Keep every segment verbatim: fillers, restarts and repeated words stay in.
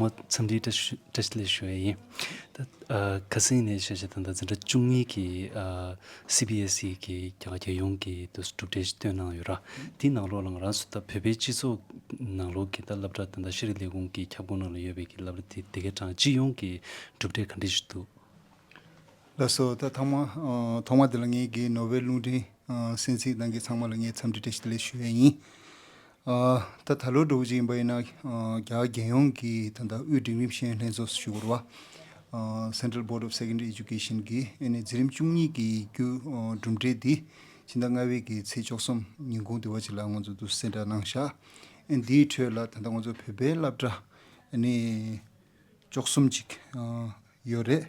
མོ་འཚམས་འདྲི་བཀྲ་ཤིས་བཀྲ་ཤིས་བདེ་ལེགས་ཞུ་ཡ་ཡིན། ད་ཨ་ཁ་སང་ནས་བཤད་བྱས་ད་ལྟ་འཛིན་གྲྭ་བཅུ་གཉིས་ཀྱི་ཨ་སི་བི་ཨེས་ཨི་གི་རྒྱ་གར་རྒྱལ་ཡོངས་ཀྱི་དུ་གྲུབ་འབྲས་ཞིག་བཏོན་གནང་ཡོད་ར། དེའི་ནང་ལོགས་ལ་ང་རང་ཚོ་ད་བོད་པའི་སྤྱི་ཚོགས་ནང་ལོགས་ཀྱི་ད་སློབ་གྲྭ་ད་ལྟ་ཤེས་རིག་ལས་ཁུངས་ཀྱི་ཁྱབ་ཁོངས་ནང་ལ་ཡོད་པའི་གི་སློབ་གྲྭ་དེ་དེ་གའི་གྲངས་སྤྱི་ཡོངས་ཀྱི་གྲུབ་འབྲས་ག་འདྲ་ཞིག་འདུག་ལགས་སོ། ད་ཐོག་མ་ཨ་ཐོག་མ་དེ་ལ་ངེད་ཀྱི་ནོར་ཝེ་རླུང་འཕྲིན་ཨ་གསན་གཟིགས་གནང་མཁན་ཚང་མ་ལ་ངས་འཚམས་འདྲི་བཀྲ་ཤིས་བདེ་ལེགས་ཞུ་ཡས་ཡིན། ཨ་ད་ད་ལོ་འདྲ་བོ་ཅིག་ཡིན་པ་ཡིན་ན་ཨ་རྒྱ་གར་རྒྱལ་ཡོངས་ཀྱི་ད་ལྟ་དབུས་འབྲིང་རིམ་ཤེས་ཡོན་ལྷན་ཚོགས་ཞུ་དགོས་རེད་བ། ཨ་Central Board of Secondary Education གི་ཨ་ནི་འཛིན་རིམ་བཅུ་གཉིས་ཀྱི་ཡིག་རྒྱུགས་ཨ་གྲུབ་འབྲས་འདི་ཕྱི་ཟླ་ལྔ་པའི་གི་ཚེས་བཅུ་གསུམ་ཉིན་གུང་དེ་བ་ཅིག་ལ་ང་ཚོ་འདུག་གསལ་བསྒྲགས་གནང་ཤག་ཨ་འདིའི་ཁྲོད་ལ་ད་ལྟ་ང་ཚོ་བོད་པའི་སློབ་གྲྭ་ཨ་ནི་བཅུ་གསུམ་ཅིག་ཨ་ཡོད་རེད།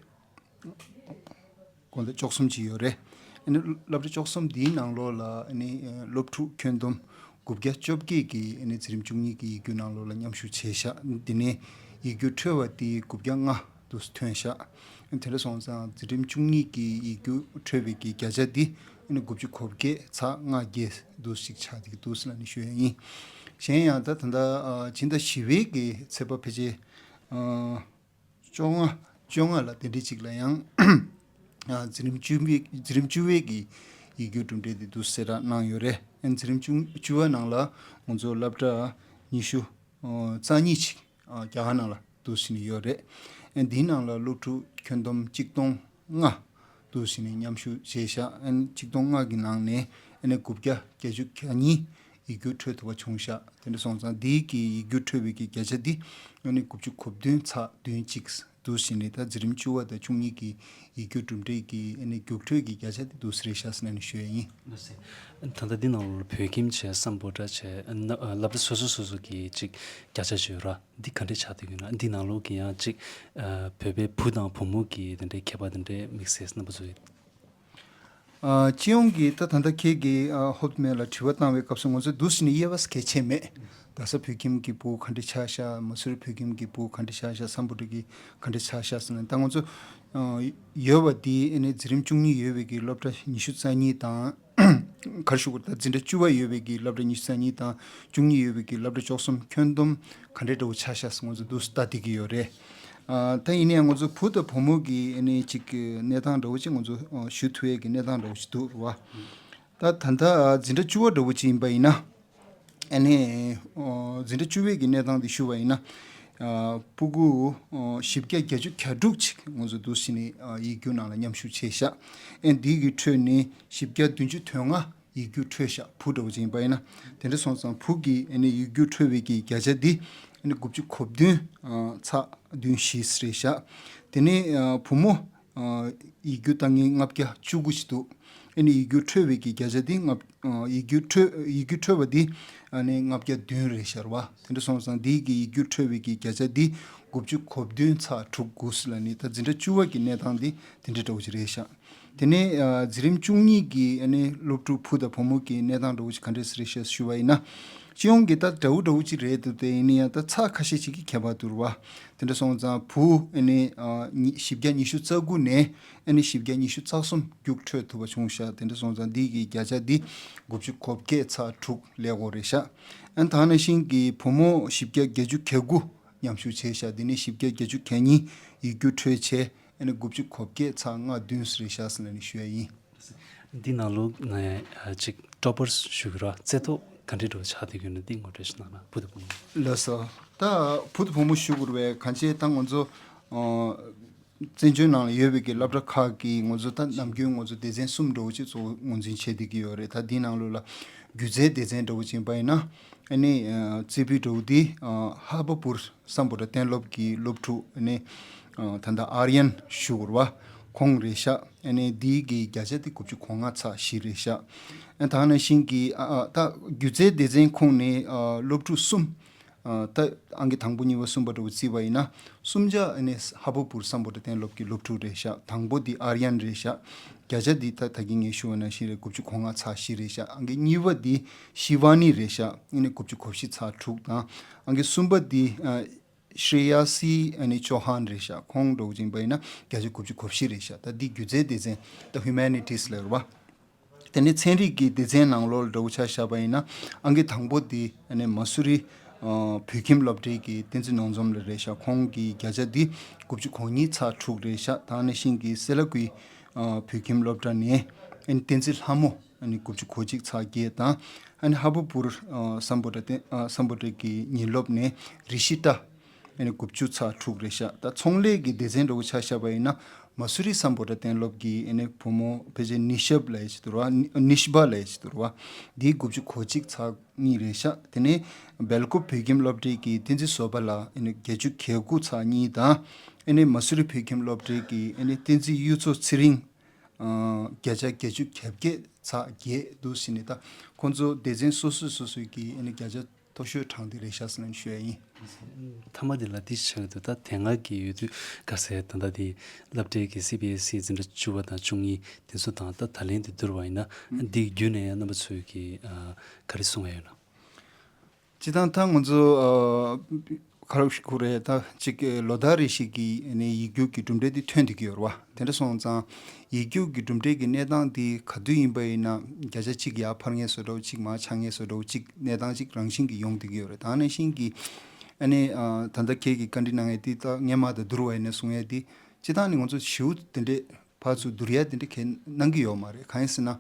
དགོངས་དག་བཅུ་གསུམ་ཅིག་ཡོད་རེད། ཨ་ནི་སློབ་གྲྭ་བཅུ་གསུམ་འདིའི་ནང་ལོགས་ལ་ཨ་ནི་སློབ་ཕྲུག་ཁྱོན་བསྡོམས་དགུ་བརྒྱ་བཅོ་བརྒྱད་ཀྱིས་ཨ་ནི་འཛིན་རིམ་བཅུ་གཉིས་ཀྱི་ཡིག་རྒྱུགས་ནང་ལོགས་ལ་མཉམ་ཞུགས་བྱས་ཤག་དེ་ནས་ཡིག་རྒྱུགས་འཕྲོད་པ་དེ་དགུ་བརྒྱ་ལྔ་དུ་ཐོན་ཤག་དེ་འདྲ་སོང་ཙང་འཛིན་རིམ་བཅུ་གཉིས་ཀྱི་ཡིག་རྒྱུགས་འཕྲོད་པའི་གི་བརྒྱ་ཆ་དེ་ཨ་ནི་དགུ་བཅུ་གོ་བརྒྱད་ཚེག་ལྔ་བརྒྱད་དུ་ཞིག་ཆགས་བསྡད་ཀྱི་འདུག་ཟེར་ལབ་ནས་ཞུ་ཡ་ཡིན། གཞན་ཡང་ད་ད་ལྟ་ཨ་སྤྱི་ཟླ་བཞི་པའི་གི་ཚེས་པ་ཕལ་ཆེར་ཨ། བཅོ་ལྔ། བཅོ་ལྔ་ལ་དེ་འདྲའི་ཅིག་ལ་ཡང་ཨ་འཛིན་རིམ་བཅུ་པའི་འཛིན་རིམ་བཅུ་པའི་གི་ཡིག་རྒྱུགས་གྲུབ་འབྲས་དེ་འདུག་གསལ་བསྒྲགས་གནང་ཡོད་རེད། ཨ་འཛིན་རིམ་བཅུ་བཅུ་པ་ནང་ལ་ང་ཚོ་སློབ་གྲྭ་ཉི་ཤུ་ཨ་རྩ་གཉིས་ཅིག་ཨ་རྒྱ་གར་ནང་ལ་འདུག་ཟིན་ཡོད་རེད། ཨ་འདིའི་ནང་ལ་སློབ་ཕྲུག་ཁྱོན་བསྡོམས་གཅིག་སྟོང་ལྔ་འདུག་ཟིན་མཉམ་ཞུགས་བྱས་ཤག་ཨ་གཅིག་སྟོང་ལྔ་གི་ནང་ནས་ཨ་ནི་དགུ་བརྒྱ་བརྒྱད་ཅུ་གྱ་གཉིས་ཡིག་རྒྱུགས་འཕྲོད་ཐུབ་པ་བྱུང་ཤག་དེ་འདྲ་སོང་ཙང་འདིའི་གི་ཡིག་རྒྱུགས་འཕྲོད་པའི་གི་བརྒྱ་ཆ་འདི་ཨ་ནི་དགུ་བཅུ་གོ་བདུན་ཚེག་བདུན་གཅིག་འདུག་ཟིན་ནས་ད་འཛིན་རིམ་བཅུ་པ་དང་བཅུ་གཉིས་ཀྱི་ཡིག་རྒྱུགས་གྲུབ་འབྲས་ཀྱི་ཨ་ནི་རྒྱུགས་འཕྲོད་ཀྱི་བརྒྱ་ཆ་འདི་འདུག་ཟེར་ཤག་ཟེར་ནས་ཞུ་ཡ་ཡིན། ལགས་སེ། ད་ལྟ་འདི་ནང་ལ་བོད་ཁྱིམ་བྱས་སམ་བྷོ་ཊ་བྱས་ཨ་ནི་ཨ་སློབ་གྲྭ་སོ་སོ་སོ་སོ་གི་ཅིག་བརྒྱ་ཆ་ཅིག་ཡོད་ར། འདི་ག་འདྲས་ཆགས་བསྡད་ཡོད་ན། འདི་ནང་ལོགས་ཀྱི་ཡང་ཅིག་ཨ་བོད་པའི་བུ་དང་བུ་མོ་གི་དེ་འདྲའི་ཁྱད་པར་དེ་འདྲའི་དམིགས་བསལ་རྣམ་པ་ཚོ་ཡོད། ཨ་སྤྱི་ཡོངས་ཀྱི་ད་ད་ལྟ་ཁྱེད་ཀྱིས་ཨ་ཧོབ་མེ་ལ་དྲི་བ་བཏང་བའི་སྐབས་སུ་ང་ཚོས་འདུག་ཟེར་ནས་དབྱེ་བ་གལ་ཆེ་མེད། རྡ་ས་བོད་ཁྱིམ་གྱི་བུ་ག་འདྲས་ཆགས་ཤག་མ་སུ་རི་བོད་ཁྱིམ་གྱི་བུ་ག་འདྲས་ཆགས་ཤག་སམ་བྷོ་ཊ་གི་ག་འདྲས་ཆགས་ཤག་ཟེར་ན། ད་ང་ཚོ་ཨ་ཡོད་པ་འདི་ཨ་ནི་འཛིན་རིམ་བཅུ་གཉིས་ཡོད་པའི་གི་སློབ་གྲྭ་ཉི་ཤུ་རྩ་གཉིས་དང་། ག་རེ་ཞུ་དགོས་རེད། ད་འཛིན་གྲྭ་བཅུ་པ་ཡོད་པའི་གི་སློབ་གྲྭ་ཉི་ཤུ་རྩ་གཉིས་དང་བཅུ་གཉིས་ཡོད་པའི་གི་སློབ་གྲྭ་བཅུ་གསུམ་ཁྱོན་བསྡོམས་ག་འདྲས་འདྲ་བོ་ཆགས་ཤག་ཟེར་ང་ཚོ་འདུག་ལྟ་བསྡད་ཀྱི་ཡོད་རེད། ཨ་ད་ཡིན་ནའང་ང་ཚོ་བུ་དང་བུ་མོ་གི་ཨ་ནི་ཅིག་གི་གནས་སྟངས་འདྲ་བོ་ཅིག་ང་ཚོ་ཨ་ཞུ་ཐུབ་ཡས་ཀྱི་གནས་སྟངས་འདྲ་བོ་ཅིག་འདུག་རེད་བ། ད་ད་ལྟ་ཨ་འཛིན་གྲྭ་བཅུ་པ་འདྲ་བོ་ཅིག་ཡིན་པ་ཡིན་ན། ཨ་ནི་ཨ་འཛིན་གྲྭ་བཅུ་པའི་གི་གནས་སྟངས་དེ་ཞུ་བ་ཡིན་ན། ཨ་སྤུ་གུ་ཨ་བཞི་བརྒྱ་བརྒྱད་ཅུ་གྱ་དྲུག་ཅིག་ང་ཚོ་འདུག་ཟེར་ནས་ཨ་ཡིག་རྒྱུགས་ནང་ལ་མཉམ་ཞུགས་བྱས་ཤག་ཨ་འདི་གི་ཁྲོད་ནས་བཞི་བརྒྱ་བདུན་ཅུ་དོན་ལྔ་ཡིག་རྒྱུགས་འཕྲོད་ཤག་བུ་འདྲ་བོ་ཅིག་ཡིན་པ་ཡིན་ན། དེ་འདྲ་སོང་ཙང་བུ་གི་ཨ་ནི་ཡིག་རྒྱུགས་འཕྲོད་པའི་གི་བརྒྱ་ཆ་འདི་ཨ་ནི་དགུ་བཅུ་གོ་བདུན་ཨ་ཚེག་བདུན་བཞི་རེད་ཤག་དེ་ནས་ཨ་བུ་མོ་ཨ་ཡིག་རྒྱུགས་ལྟ་མཁན་ལྔ་བརྒྱ་བཅུ་དགུ་ཞིག་འདུག་ཨ་ནི་ཡིག་རྒྱུགས་འཕྲོད་པའི་གི་བརྒྱ་ཆ་འདི་ལྔ་ཨ་ཡིག་རྒྱུགས་འཕྲོད་ཡིག་རྒྱུགས་འཕྲོད་པ་འདི་ཨ་ནི་ལྔ་བརྒྱ་བདུན་རེད་ཤག་རེད་བ། དེ་འདྲ་སོང་ཙང་འདི་གི་ཡིག་རྒྱུགས་འཕྲོད་པའི་གི་བརྒྱ་ཆ་འདི་དགུ་བཅུ་གོ་བདུན་ཚེག་དྲུག་དགུ་ཟེར་ལབ་ནས། ད་འཛིན་གྲྭ་བཅུ་པ་གི་གནས་སྟངས་འདི་དེ་འདྲ་འདྲ་བོ་ཅིག་རེད་ཤག་དེ་ནས་ཨ་འཛིན་རིམ་བཅུ་གཉིས་ཀྱི་ཨ་ནི་སློབ་ཕྲུག་བུ་དང་བུ་མོ་གི་གནས་སྟངས་འདྲ་བོ་ཅིག་ག་འདྲས་རེད་ཤག་ཞུ་བ་ཡིན་ན། སྤྱི་ཡོངས་ཀྱི་ད་འདྲ་བོ་འདྲ་བོ་ཅིག་རེད་འདུག་དེ་ཡིན་ན་ཡང་ད་ཚེག་ཁ་ཤས་ཅིག་གི་ཁྱད་པར་འདུག་རེད་བ། དེ་འདྲ་སོང་ཙང་བུ་ཨ་ནི་ཨ་ཉི་བཞི་བརྒྱ་ཉི་ཤུ་རྩ་དགུ་ནས་ཨ་ནི་བཞི་བརྒྱ་ཉི་ཤུ་རྩ་གསུམ་རྒྱུགས་འཕྲོད་ཐུབ་པ་བྱུང་ཤག་དེ་འདྲ་སོང་ཙང་འདི་གི་བརྒྱ་ཆ་འདི་དགུ་བཅུ་གོ་བརྒྱད་ཚེག་དྲུག་ལས་འགོ་རེད་ཤག་ཨ་ནི་ད་ག་ནང་བཞིན་གྱི་བུ་མོ་བཞི་བརྒྱ་བརྒྱད་ཅུ་གྱ་དགུ་མཉམ་ཞུགས་བྱས་ཤག་དེ་ནས་བཞི་བརྒྱ་བརྒྱད་ཅུ་གྱ་གཉིས་ཡིག་རྒྱུགས་འཕྲོད་བྱས། ཨ་ནི་དགུ་བཅུ་གོ་བརྒྱད་ཚེག་ལྔ་བདུན་རེད་ཤག་ཟེར་ནས་ཞུ་ཡ་ཡིན། འདི་ནང་ལོགས་ནས་ཨ་ཅིག་ཊོ་པར་ཞུ་གི་ར། རྩེ་ཐོག་ག་འདྲའི་འགྲོ་ཆགས་བསྡད་ཡོད་ན་འདི་ངོ་སྤྲོད་ཞིག་གནང་ན། བུ་དང་བུ་མོ། ལགས་སོ། ད་བུ་དང་བུ་མོ་ཞུ་དགོས་རེད་པས། གང་ཅི་ད་ང་ཚོ་ཨ་བཙན་བྱོལ་ནང་ལ་ཡོད་པའི་གི་སློབ་གྲྭ་ཁག་གི་ང་ཚོ་ད་ནམ་རྒྱུན་ང་ཚོ་སྡེ་ཚན་གསུམ་འདྲ་བོ་ཅིག་གཙོ་བོ་ངོས་འཛིན་བྱེད་བསྡད་ཀྱི་ཡོད་རེད། ད་འདི་ནང་ལོགས་ལ་སྒྱུ་རྩལ་སྡེ་ཚན་འདྲ་བོ་ཅིག་ཡིན་པ་ཡིན་ན། ཨ་ནི་ཨ་རྩེ་ཕུད་འདྲ་བོ་འདི་ཨ་ཧ་བ་པུར་སམ་བྷོ་ཊ་གཏན་སློབ་ཀྱི་སློབ་ཕྲུག་ཨ་ནི་ཨ་ད་ལྟ་ཨར་ཡན་ཞུ་དགོས་རེད་པ། ཁོང་རེད་ཤག་ཨ་ནི་འདི་གི་བརྒྱ་ཆ་འདི་དགུ་བཅུ་གོ་ལྔ་ཚེག་བཞི་རེད་ཤག་ཨ་ད་ག་ནང་བཞིན་གྱི་ཨ་ཨ་ད་སྒྱུ་རྩལ་སྡེ་ཚན་ཁོངས་ནས་ཨ་སློབ་ཕྲུག་གསུམ། ཨ་ད་ཨང་ཀི་དང་པོ་གཉིས་པ་གསུམ་པ་འདྲ་བོ་བརྩིས་པ་ཡིན་ན། གསུམ་ཆ་ཨ་ནི་ཧ་བ་པུར་སམ་བྷོ་ཊ་གཏན་སློབ་ཀྱི་སློབ་ཕྲུག་རེད་ཤག་དང་པོ་འདི་ཨར་ཡན་རེད་ཤག་བརྒྱ་ཆ་འདི་ད་ད་གིན་ངས་ཞུ་བ་ནང་བཞིན་རེད། དགུ་བཅུ་གོ་ལྔ་ཚེག་བཞི་རེད་ཤག་ཨང་ཀི་གཉིས་པ་འདི་ཤི་ཝ་ནི་རེད་ཤག་ཨ་ནི་དགུ་བཅུ་གོ་བཞི་ཚེག་དྲུག་དང་། ཨང་ཀི་གསུམ་པ་འདི་ཨ་ཤྲེ་ཡ་སི་ཨ་ནི་ཅོ་ཧན་རེད་ཤག་ཁོང་འདྲ་བོ་ཅིག་ཡིན་པ་ཡིན་ན་བརྒྱ་ཆ་དགུ་བཅུ་གོ་བཞི་རེད་ཤག་ད་འདི་སྒྱུ་རྩལ་སྡེ་ཚན་ད་ཧུ་མ་ནི་ཊིས་ལབ་རེད་པ། དེ་ནས་ཚན་རིག་གི་སྡེ་ཚན་ནང་ལོགས་ལ་འདྲ་བོ་ཆ་བཞག་པ་ཡིན་ན། ཨང་ཀི་དང་པོ་འདི་ཨ་ནི་མ་སུ་རི་ ཨ་བོད་ཁྱིམ་སློབ་གྲྭའི་གི་བསྟན་འཛིན་ནོར་འཛོམས་ལགས་རེད་ཤག་ཁོང་གི་བརྒྱ་ཆ་འདི་དགུ་བཅུ་གོ་གཉིས་ཚེག་དྲུག་རེད་ཤག་ད་ནང་བཞིན་གྱི་སེ་ལ་ཀུའི་ཨ་བོད་ཁྱིམ་སློབ་གྲྭ་ནས་ཨ་ནི་བསྟན་འཛིན་ལྷ་མོ་ཨ་ནི་དགུ་བཅུ་གོ་གཅིག་ཚེག་བརྒྱད་དང་། ཨ་ནི་ཧ་བ་པུར་ཨ་སམ་བྷོ་ཊ་བསྟན་ཨ་སམ་བྷོ་ཊ་གི་ཉིན་སློབ་ནས་རི་ཤི་ཏ་ཨ་ནི་དགུ་བཅུ་ཚེག་དྲུག་རེད་ཤག་ད་ཚོང་ལས་ཀྱི་སྡེ་ཚན་འདྲ་བོ་ཆ་བཞག་པ་ཡིན་ན། མ་སུ་རི་སམ་བྷོ་ཊ་གཏན་སློབ་ཀྱི་ཨ་ནི་བུ་མོ་ཕལ་ཆེར་ནི་ཤབ་ལབ་ཡ་ཅིག་འདུག་ར་བ། ནི་ཤི་བ་ལབ་ཡ་ཅིག་འདུག་ར་བ། འདི་དགུ་བཅུ་གོ་གཅིག་ཚེག་གཉིས་རེད་ཤག་དེ་ནས་སྦེལ་ཀོབ་བོད་ཁྱིམ་སློབ་གྲྭའི་གི་བསྟན་འཛིན་བཟོད་པ་ལགས་ཨ་ནི་བརྒྱད་ཅུ་གྱ་དགུ་ཚེག་གཉིས་དང་། ཨ་ནི་མ་སུ་རི་བོད་ཁྱིམ་སློབ་གྲྭའི་གི་ཨ་ནི་བསྟན་འཛིན་གཡུ་མཚོ་ཚེ་རིང་ཨ་བརྒྱ་ཆ་བརྒྱད་ཅུ་གྱ་བརྒྱད་ཚེག་བརྒྱད་འདུག་ཟེར་ནས། ད་ཁོང་ཚོ་སྡེ་ཚན་སོ་སོས་སོ་སོའི་གི་ཨ་ནི་བརྒྱ་ཆ་མཐོ་ཤོས་གྲངས་དེ་རེད་ཤག་ཟེར་ནས་ཞུ་ཡ་ཡིན། མཐའ་མ་དེ་ལ་འདི་ཆགས་འདུག་ད་དེ་སྔ་གི་ཡོད་དུས་ག་ཟེར་ད་ལྟ་དེ་སློབ་གྲྭའི་གི་སི་བི་ཨེ་སི་འཛིན་གྲྭ་བཅུ་པ་དང་བཅུ་གཉིས་དེ་ཚོ་དང་ད་ད་ལན་དེ་བསྡུར་བ་ཡིན་ན། འདི་བརྒྱུད་ནས་ཡང་རྣམ་པ་ཚོས་ཀྱི་ཨ་ག་རེ་གསུང་ཡ་ཡོད་ན། སྤྱིར་བཏང་ད་ང་ཚོ་ཨ་ག་རེ་ཞུ་དགོས་རེད། ད་ཅིག་ལོ་ལྟར་རེ་བཞིན་གྱི་ཨ་ནི་ཡིག་རྒྱུགས་ཀྱི་གྲུབ་འབྲས་དེ་ཐོན་བསྡད་ཀྱི་ཡོད་རེད་བ། དེ་འདྲ་སོང་ཙང་ཡིག་རྒྱུགས་ཀྱི་གྲུབ་འབྲས་ཀྱི་གནས་སྟངས་དེ་ག་དུས་ཡིན་པ་ཡིན་ན་བརྒྱ་ཆ་གཅིག་ཡར་འཕར་ངེས་བཟོ་འདྲ་བོ་གཅིག་མར་ཆག་ངེས་བཟོ་འདྲ་བོ་གཅིག་གནས་སྟངས་གཅིག་རང་བཞིན་གྱིས་ཡོང་བསྡད་ཀྱི་ཡོད་རེད། ད་ནང་བཞིན་གྱི་ཨ་ནི་ཨ་ད་ལྟ་ཁྱེད་ཀྱིས་བཀའ་འདྲི་གནང་ཡས་དེ་ད་སྔོན་མ་དང་བསྡུར་བ་ཡིན་ན་གསུང་ཡས་དེ་སྤྱིར་བཏང་ནི་ང་ཚོ་ཞེ་པོ་དེ་འདྲས་ཕར་ཚུར་བསྡུར་ཡ་དེ་འདྲ་གས་གནང་གི་ཡོད་མ་རེད། གང་ཡིན་ཟེར་ན།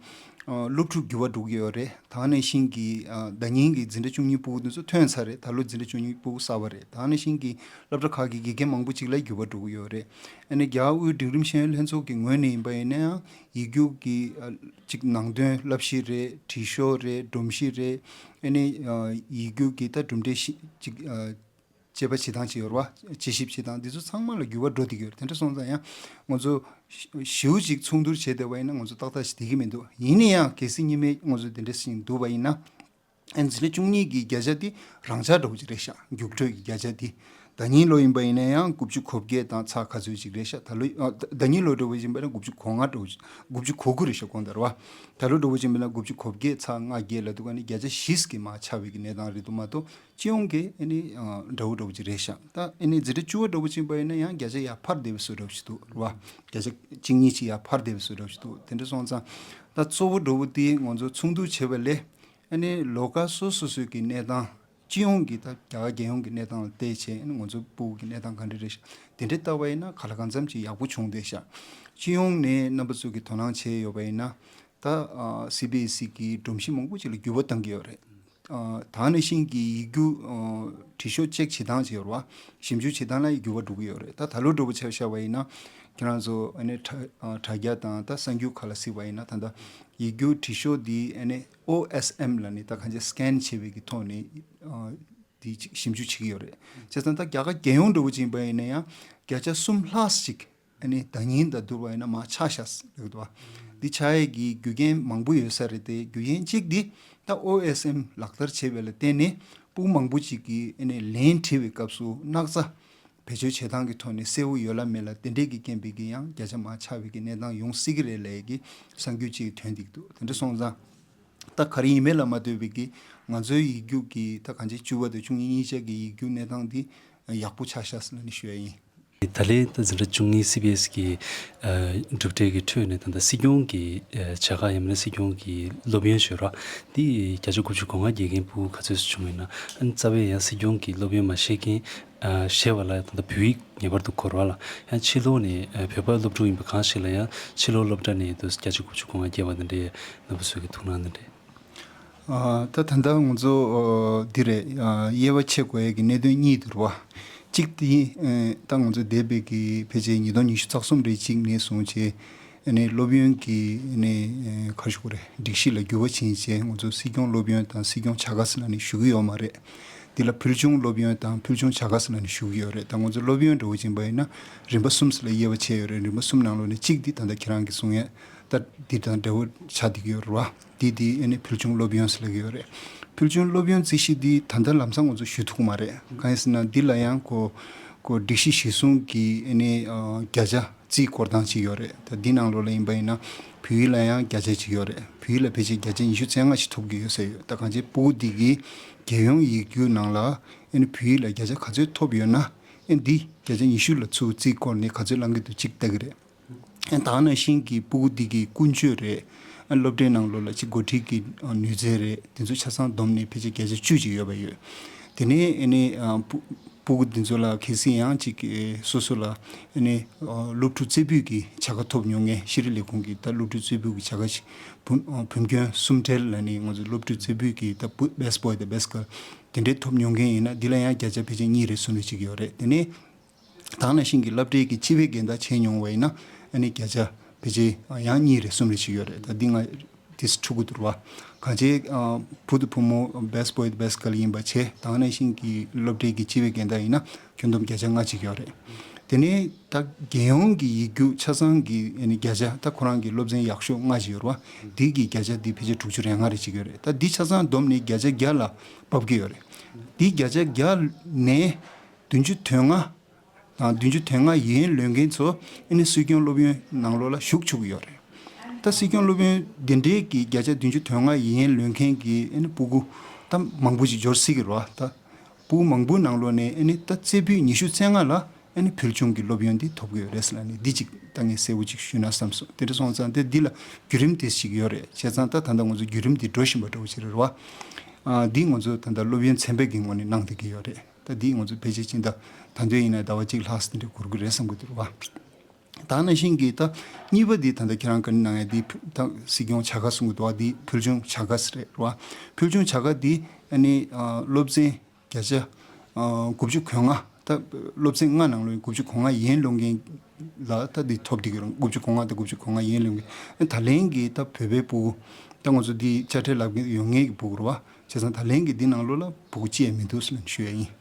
ཨ་སློབ་ཕྲུག་འགྱུར་བ་འགྲོ་གི་ཡོད་རེད། ད་ནང་བཞིན་གྱི་ཨ་ཟླ་ཉིན་གྱི་འཛིན་གྲྭ་བཅུ་གཉིས་ཕྲུ་གུ་དེ་ཚོ་ཐོན་ཚར་རེད། ད་ལོ་འཛིན་གྲྭ་བཅུ་གཉིས་ཕྲུ་གུ་གསར་པ་རེད། ད་ནང་བཞིན་གྱི་སློབ་གྲྭ་ཁག་གི་དགེ་རྒན་མང་པོ་ཅིག་ལ་འགྱུར་བ་འགྲོ་གི་ཡོད་རེད། ཨ་ནི་རྒྱ་གར་དབུས་འབྲིང་རིམ་ཤེས་ཡོན་ལྷན་ཚོགས་ཀྱི་ངོས་ནས་ཡིན་པ་ཡིན་ན་ཡང་ཡིག་རྒྱུགས་ཀྱི་ཨ་ཅིག་ནང་དོན་བསླབ་གཞི་རེད། དྲི་ཤོག་རེད། སྒྲོམ་གཞི་རེད། ཨ་ནི་ཨ་ཡིག་རྒྱུགས་ཀྱི་ད་གྲུབ་འབྲས་ཤི་ཅིག་ཨ་དཔྱད་པ་བྱེད་སྟངས་ཅིག་ཡོད་རེད་བ། དཔྱད་ཞིབ་བྱེད་སྟངས་འདི་ཚོ་ཚང་མ་ལ་འགྱུར་བ་འགྲོ་བསྡད་ཀྱི་ཡོད་རེད། དེ་འདྲ་སོང་ཙང་ཡང་ང་ཚོ་ཞེ་པོ་ཅིག་མཚུངས་བསྡུར་བྱས་བསྡད་པ་ཡིན་ན་ང་ཚོ་ཏག་ཏག་ཞིག་བསྡད་ཀྱི་མི་འདུག་ཡིན་ན་ཡང་གལ་སྲིད་སྔོན་མའི་ང་ཚོ་དེ་འདྲ་ཞིག་འདུག་པ་ཡིན་ན། ཨ་ནི་འཛིན་གྲྭ་བཅུ་གཉིས་ཀྱི་བརྒྱ་ཆ་དེ་རང་འཇགས་འདྲ་བོ་ཅིག་རེད་ཤག་རྒྱུགས་སྤྲོད་ཀྱི་བརྒྱ་ཆ་དེ། ཟླ་ཉིན་ལོ་ཡིན་པ་ཡིན་ན་ཡང་དགུ་བཅུ་གོ་བརྒྱད་དང་ཚེག་ག་ཚོད་ཅིག་རེད་ཤག་ད་ལོ་ཨ་ཟླ་ཉིན་ལོ་འདྲ་བོ་ཡིན་པ་ཡིན་ན་དགུ་བཅུ་གོ་ལྔ་འདྲ་བོ་ཅིག་དགུ་བཅུ་གོ་དགུ་རེད་ཤག་དགོངས་དག་རེད་བ། ད་ལོ་འདྲ་བོ་ཅིག་ཡིན་པ་ཡིན་ན་དགུ་བཅུ་གོ་བརྒྱད་ཚེག་ལྔ་བརྒྱད་ལབ་དུས་ཨ་ནི་བརྒྱ་ཆ་བཞི་ཙམ་གྱི་མར་ཆག་པའི་གི་གནས་སྟངས་རེད་འདུག་མ་གཏོགས། སྤྱི་ཡོངས་ཀྱི་ཨ་ནི་ཨ་འདྲ་བོ་འདྲ་བོ་ཅིག་རེད་ཤག་ད་ཨ་ནི་འཛིན་གྲྭ་བཅུ་པ་འདྲ་བོ་ཅིག་ཡིན་པ་ཡིན་ན་ཡང་བརྒྱ་ཆ་ཡར་འཕར་བསྡད་པའི་བཟོ་འདྲ་བོ་ཞིག་འདུག་རེད་བ། བརྒྱ་ཆ་གཅིག་གཉིས་ཅིག་ཡར་འཕར་བསྡད་པའི་བཟོ་འདྲ་བོ་ཞིག་འདུག་དེ་འདྲ་སོང་ཙང་ད་གཙོ་བོ་འདྲ་བོ་དེ་ང་ཚོ་མཚུངས་བསྡུར་བྱས་པ་ལས་ཨ་ནི་ལོ་ཁ་སོ་སོ་སོའི་གི་གནས་སྟངས་སྤྱི་ཡོངས་ཀྱི་ད་རྒྱ་གར་རྒྱལ་ཡོངས་ཀྱི་གནས་སྟངས་ལ་བལྟས་བྱས་ཨ་ནི་ང་ཚོ་ཕྲུ་གུ་གི་གནས་སྟངས་ག་འདྲ་རེད་ཤག་དེ་འདྲ་ལྟ་བ་ཡིན་ན་ག་ལ་གང་འཚམ་ཅིག་ཡག་པོ་བྱུང་བསྡད་ཤག་སྤྱི་ཡོངས་ནས་རྣམ་པ་ཚོ་གིས་དོ་སྣང་བྱས་ཡོད་པ་ཡིན་ན། ད་ཨ་སི་བི་ཨེ་སི་གི་སྒྲོམ་གཞི་མང་པོ་ཅིག་ལ་འགྱུར་བ་བཏང་གི་ཡོད་རེད། ཨ་ད་ནང་བཞིན་གྱི་ཡིག་རྒྱུགས་ཨ་དྲི་ཤོག་ཅེག་བྱེད་སྟངས་ཅིག་ཡོད་རེད་བ། ཞིབ་འཇུག་བྱེད་སྟངས་ལ་འགྱུར་བ་འགྲོ་གི་ཡོད་རེད། ད་ད་ལོ་འདྲ་བོ་ཆ་བཞག་པ་ཡིན་ན། ཁྱེད་རང་ཚོ་ཨ་ནི་དྲ་ཨ་དྲ་རྒྱ་དང་ད་གསར་འགྱུར་ཁག་ལ་གཟིགས་པ་ཡིན་ན་ད་ལྟ་ཡིག་རྒྱུགས་དྲི་ཤོག་འདི་ཨ་ནི་ཨོ་ཨེས་ཨེམ་ལབ་ནས་ད་གང་ཅི་སི་ཀེན་བྱས་པའི་གི་ཐོག་ནས་ཨ་འདི་ཅིག་ཞིབ་འཇུག་བྱེད་ཀྱི་ཡོད་རེད། བྱས་ཙང་ད་རྒྱ་གར་རྒྱལ་ཡོངས་འདྲ་བོ་ཅིག་ཡིན་པ་ཡིན་ན་ཡང་བརྒྱ་ཆ་གསུམ་ལྷག་ཅིག་ཨ་ནི་ཟླ་ཉིན་དང་བསྡུར་བ་ཡིན་ན་མར་ཆག་ཤག་ཟེར་གྱི་འདུག་བ། འདི་ཆག་ཡས་ཀྱི་རྒྱུ་རྐྱེན་མང་པོ་ཡོད་ས་རེད་དེ། རྒྱུ་རྐྱེན་གཅིག་འདི་ད་ཨོ་ཨེས་ཨེམ་ལག་བསྟར་བྱས་པ་ལ་བརྟེན་ནས་ཕྲུ་གུ་མང་པོ་ཅིག་གིས་ཨ་ནི་ལན་བྲིས་པའི་སྐབས་སུ་སྣག་ཚ་བེད་སྤྱོད་བྱེད་སྟངས་ཀྱི་ཐོག་ནས་གསལ་བོ་ཡོད་ལ་མེད་ལ་དེ་འདྲས་ཀྱི་རྐྱེན་པས་ཀྱི་ཡང་བརྒྱ་ཆ་མར་ཆག་པའི་གི་གནས་སྟངས་ཡོང་སྲིད་ཀྱི་རེད་ལབ་ཡས་ཀྱི་གསར་འགྱུར་ཅིག་ཐོན་བསྡད་ཀྱི་འདུག་དེ་འདྲ་སོང་ཙང་ད་ག་རེ་ཡིན་མིན་ལ་མ་ལྟོས་པའི་གི་ང་ཚོའི་ཡིག་རྒྱུགས་ཀྱི་ད་གང་ཅི་བཅུ་པ་དང་བཅུ་གཉིས་གཉིས་ཆ་གི་ཡིག་རྒྱུགས་གནས་སྟངས་འདི་ཡག་པོ་ཆགས་ཤག་ཟེར་ནས་ཞུ་ཡ་ཡིན། ད་ལན་ད་འཛིན་གྲྭ་བཅུ་གཉིས་སི་བི་ཨེ་སི་གི་ཨ་གྲུབ་འབྲས་ཀྱི་ཁྲོད་ནས་ད་ལྟ་སྲིད་སྐྱོང་གི་ཨ་བྱ་དགའ་ཡང་མིན་ན་སྲིད་སྐྱོང་གི་སློབ་ཡོན་ཞུ་ར་འདི་བརྒྱ་ཆ་དགུ་བཅུ་གོ་ལྔ་རྒྱལ་མཁན་ཕྲུ་གུ་ག་ཚོད་ཙམ་བྱུང་ཡོད་ན། ཨ་ནི་རྩ་བའི་ཡང་སྲིད་སྐྱོང་གི་སློབ་ཡོན་མ་ཤེས་མཁན་ཨ་ཤེས་པ་ལ་ད་ལྟ་བོད་ཡིག་ངེས་པར་དུ་དགོས་ར་ལ། ཡང་ཕྱི་ལོགས་ནས་ཨ་བོད་པ་སློབ་ཕྲུག་ཡིན་པ་གང་ཞིག་ལ་ཡང་ཕྱི་ལོགས་སློབ་གྲྭ་ནས་དུ་བརྒྱ་ཆ་དགུ་བཅུ་གོ་ལྔ་རྒྱལ་བ་འདི་འདྲའི་རྣམ་པ་ཚོ་གི་ཐུགས་སྣང་འདི་འདྲའི། ཨ་ད་ད་ལྟ་ང་ཚོ་ཨ་འདི་རེད། ཨ་དབྱེ་བ་ཕྱེ་དགོས་ཡས་ཀྱི་གནད་དོན་གཉིས་འདུག་ར་བ། གཅིག་དེ་ཨ་ད་ང་ཚོ་འདས་པའི་གི་ཕལ་ཆེར་ཉིས་སྟོང་ཉི་ཤུ་རྩ་གསུམ་རེ་གཅིག་ནས་བཟུང་བྱས་ཨ་ནི་སློབ་ཡོན་གྱི་ཨ་ནི་ཨ་ག་རེ་ཞུ་དགོས་རེད། སྒྲིག་གཞི་ལ་འགྱུར་བ་ཕྱིན་བྱས་ང་ཚོ་སྲིད་སྐྱོང་སློབ་ཡོན་དང་སྲིད་སྐྱོང་བྱ་དགའ་ཟེར་ལབ་ནས་ཞུ་གི་ཡོད་མ་རེད། འདི་ལ་ཕུལ་བྱུང་སློབ་ཡོན་དང་ཕུལ་བྱུང་བྱ་དགའ་ཟེར་ལབ་ནས་ཞུ་གི་ཡོད་རེད། ད་ང་ཚོ་སློབ་ཡོན་འདྲ་བོ་ཅིག་ཡིན་པ་ཡིན་ན་རིམ་པ་གསུམ་ཟེར་ལ་དབྱེ་བ་ཕྱེ་ཡོད་རེད། རིམ་པ་གསུམ་ནང་ལོགས་ནས་གཅིག་འདི་ད་ལྟ་ཁྱེད་རང་གིས་གསུང་ཡས། ད་འདི་དང་འདྲ་བོ་ཆགས་བསྡད་ཀྱི་ཡོད་རེད་བ། འདི་འདི་ཨ་ནི་ཕུལ་བྱུང་སློབ་ཡོན་ཟེར་ལབ་ཀྱི་ཡོད་རེད། ཕུལ་བྱུང་སློབ་ཡོན་རྩིས་གཞི་འདི་ད་ལྟ་ལམ་སང་ང་ཚོ་ཞུ་ཐུབ་ཀྱི་མ་རེད། གང་ཡིན་ཟེར་ན་འདི་ལ་ཡང་ཁོ་ཁོ་སྒྲིག་གཞི་གཞིར་བཟུང་གི་ཨ་ནི་ཨ་བརྒྱ་ཆ་རྩིས་སྐོར་སྟངས་ཅིག་ཡོད་རེད། ད་འདི་ནང་ལོགས་ལ་ཡིན་པ་ཡིན་ན་བོད་ཡིག་ལ་ཡང་བརྒྱ་ཆ་ཅིག་ཡོད་རེད། བོད་ཡིག་ལ་ཕལ་ཆེར་བརྒྱ་ཆ་ཉི་ཤུ་རྩ་ལྔ་ཞིག་ཐོབ་ཀྱི་ཡོད་ས་ཡོད། ད་གང་ཅི་ཕྲུ་གུ་འདི་གི་རྒྱལ་ཡོངས་ཡིག་རྒྱུགས་ནང་ལ་ཨ་ནི་བོད་ཡིག་ལ་བརྒྱ་ཆ་ག་ཚོད་ཐོབ་ཡོད་ན་ཨ་ནི་འདི་བརྒྱ་ཆ་ཉི་ཤུ་ལ་ཚུར་རྩིས་སྐོར་ནས་ག་ཚོད་བླང་གི་འདུག་ཅིག་ལྟ་གི་རེད། ཨ་ད་ག་ནང་བཞིན་གྱི་ཕྲུ་གུ་འདི་གི་ཀུན་སྤྱོད་རེད། ཨ་སློབ་གྲྭའི་ནང་ལོགས་ལ་ཅིག་འགོ་ཁྲིད་ཀྱི་ཨ་ནུས་རྩལ་རེད། དེ་ཚོ་ཆ་ཚང་བསྡོམས་ནས་ཕལ་ཆེར་བརྒྱ་ཆ་བཅུ་ཅིག་ཡོད་པ་ཡོད། དེ་ནས་ཨ་ནི་ཨ་སྤུ་སྤུ་གུ་འདི་ཚོ་ལ་གལ་སྲིད་ཡང་ཅིག་གི་སོ་སོ་ལ་ཨ་ནི་ཨ་སློབ་ཕྲུག་རྩེ་ཕུད་ཀྱི་བྱ་དགའ་ཐོབ་མྱོང་མཁན། ཤེས་རིག་ལས་ཁུངས་ཀྱི་ད་སློབ་ཕྲུག་རྩེ་ཕུད་ཀྱི་བྱ་དགའ་ཞིག་བུ་ཨ་བུ་མགོན་གསུམ་གྲལ་ལ་ནི་ང་ཚོ་སློབ་ཕྲུག་རྩེ་ཕུད་ཀྱི་ད་བུ་best boy དང་best girl དེ་འདྲའི་ཐོབ་མྱོང་མཁན་ཡིན་ན། འདི་ལ་ཡང་བརྒྱ་ཆ་ཕལ་ཆེར་གཉིས་རེ་གསུམ་རེ་ཅིག་ཡོད་རེད། དེ་ནས་ད་ག་ནང་བཞིན་གྱི་སློབ་གྲྭའི་གི་སྤྱི་པའི་འགལ་ཟླ་བྱས་མྱོང་བ་ཡིན་ན། ཨ་ནི་བརྒྱ་ཆ་ཕལ་ཆེར་ཡང་གཉིས་རེ་གསུམ་རེ་ཞིག་ཡོད་རེད། ད་འདི་ང་དེ་ཚོ་འཁྲུག་གི་འདུག་བ། གང་ཅི་ཨ་བུ་དང་བུ་མོ་best boy best girl ཡིན་པ་བྱས། ད་ག་ནང་བཞིན་གྱི་སློབ་གྲྭའི་གི་སྤྱི་པའི་འགལ་ཟླ་ཡིན་ན་ཁྱོན་བསྡོམས་བརྒྱ་ཆ་ལྔ་ཅིག་ཡོད་རེད། དེ་ནས་ད་རྒྱལ་ཡོངས་ཀྱི་ཡིག་རྒྱུགས་ཆ་ཚང་གི་ཨ་ནི་བརྒྱ་ཆ། ད་ཁོ་རང་གི་སློབ་ཚན་ཡག་ཤོས་ལྔ་ཅིག་ཡོད་རེད་བ། འདི་གི་བརྒྱ་ཆ་འདི་ཕལ་ཆེར་དྲུག་ཅུ་རེ་ལྔ་རེ་ཅིག་ཡོད་རེད། ད་འདི་ཆ་ཚང་བསྡོམས་ནས་བརྒྱ་ཆ་བརྒྱ་ལ་བབས་ཀྱི་ཡོད་རེད། འདི་བརྒྱ་ཆ་བརྒྱ་ནས་བདུན་ཅུ་དོན་ལྔ་དང་བདུན་ཅུ་དོན་ལྔ་ཡན་ལོན་མཁན་ཚོ་ཨ་ནི་སྲིད་སྐྱོང་སློབ་ཡོན་ནང་ལོགས་ལ་ཞུགས་ཆོག་གི་ཡོད་རེད། ད་སྲིད་སྐྱོང་སློབ་ཡོན་འདི་འདྲའི་གི་བརྒྱ་ཆ་བདུན་ཅུ་དོན་ལྔ་ཡན་ལོན་མཁན་གྱི་ཨ་ནི་སྤུ་གུ་ད་མང་པོ་ཞིག་འབྱོར་སྲིད་ཀྱི་རེད་བ། ད་སྤུ་གུ་མང་པོའི་ནང་ལོགས་ནས་ཨ་ནི་ད་རྩེ་ཕུད་ཉི་ཤུ་རྩ་ལྔ་ལ་ཨ་ནི་ཕུལ་བྱུང་གི་སློབ་ཡོན་འདི་ཐོབ་ཀྱི་ཡོད་རེད་ཟེར་ལབ་ནས། འདི་ཅིག་ད་ངས་གསལ་པོ་ཅིག་ཞུས་ན་བསམ་སོང་། དེ་འདྲ་སོང་ཙང་དེ་འདི་ལ་བརྒྱུད་རིམ་དེ་ཞིག་ཡོད་རེད། བྱས་ཙང་ད་ད་ལྟ་ང་ཚོ་བརྒྱུད་རིམ་འདི་འགྲོ་བཞིན་པ་འདྲ་བོ་ཅིག་རེད་བ། ཨ་འདི་ང་ཚོ་ད་ལྟ་སློབ་ཡོན་ཚན་པའི་གི་ངོས་ནས་གནང་བསྡད་ཀྱི་ཡོད་རེད། ད་འདི་ང་ཚོ་ཕལ་ཆེར་ཕྱི་ཟླ་ད་དུང་ཡིན་ན་ཟླ་བ་གཅིག་ལྷག་ཙམ་འདྲ་འགོར་གི་རེད་བསམ་གི་འདུག་བ། ད་ནང་བཞིན་གྱི་ད་གཉིས་པ་འདི་ད་ལྟ་ཁྱེད་རང་ག་ནས་གནང་ཡ་འདི་ཕུ་ད་སྲིད་སྐྱོང་བྱ་དགའ་གསུང་གི་འདུག་བ། འདི་ཕུལ་བྱུང་བྱ་དགའ་ཟེར་རེད་བ། ཕུལ་བྱུང་བྱ་དགའ་འདི་ཨ་ནི་ཨ་སློབ་ཚན་བརྒྱ་ཆ་ཨ་དགུ་བཅུ་གོ་ལྔ། ད་སློབ་ཚན་ལྔ་ནང་ལོགས་དགུ་བཅུ་གོ་ལྔ་ཡན་ལོན་མཁན་ལ་ད་འདི་ཐོབ་བསྡད་ཀྱི་རེད། དགུ་བཅུ་གོ་ལྔ་དང་དགུ་བཅུ་གོ་ལྔ་ཡན་ལོན་མཁན། ད་ལན་གྱི་ད་བོད་པའི་སྤུ་གུ་ད་ང་ཚོ་འདི་དཔྱ་ཁྲལ་ལབ་མཁན་ཡོད་མཁན་གྱི་སྤུ་གུ་རེད་བ། བྱས་ཙང་ད་ལན་གྱི་འདི་ནང་ལོགས་ལ་སྤུ་གུ་གཅིག་ཡང་མི་འདུག་ཟེར་ནས་ཞུ་ཡ་ཡིན།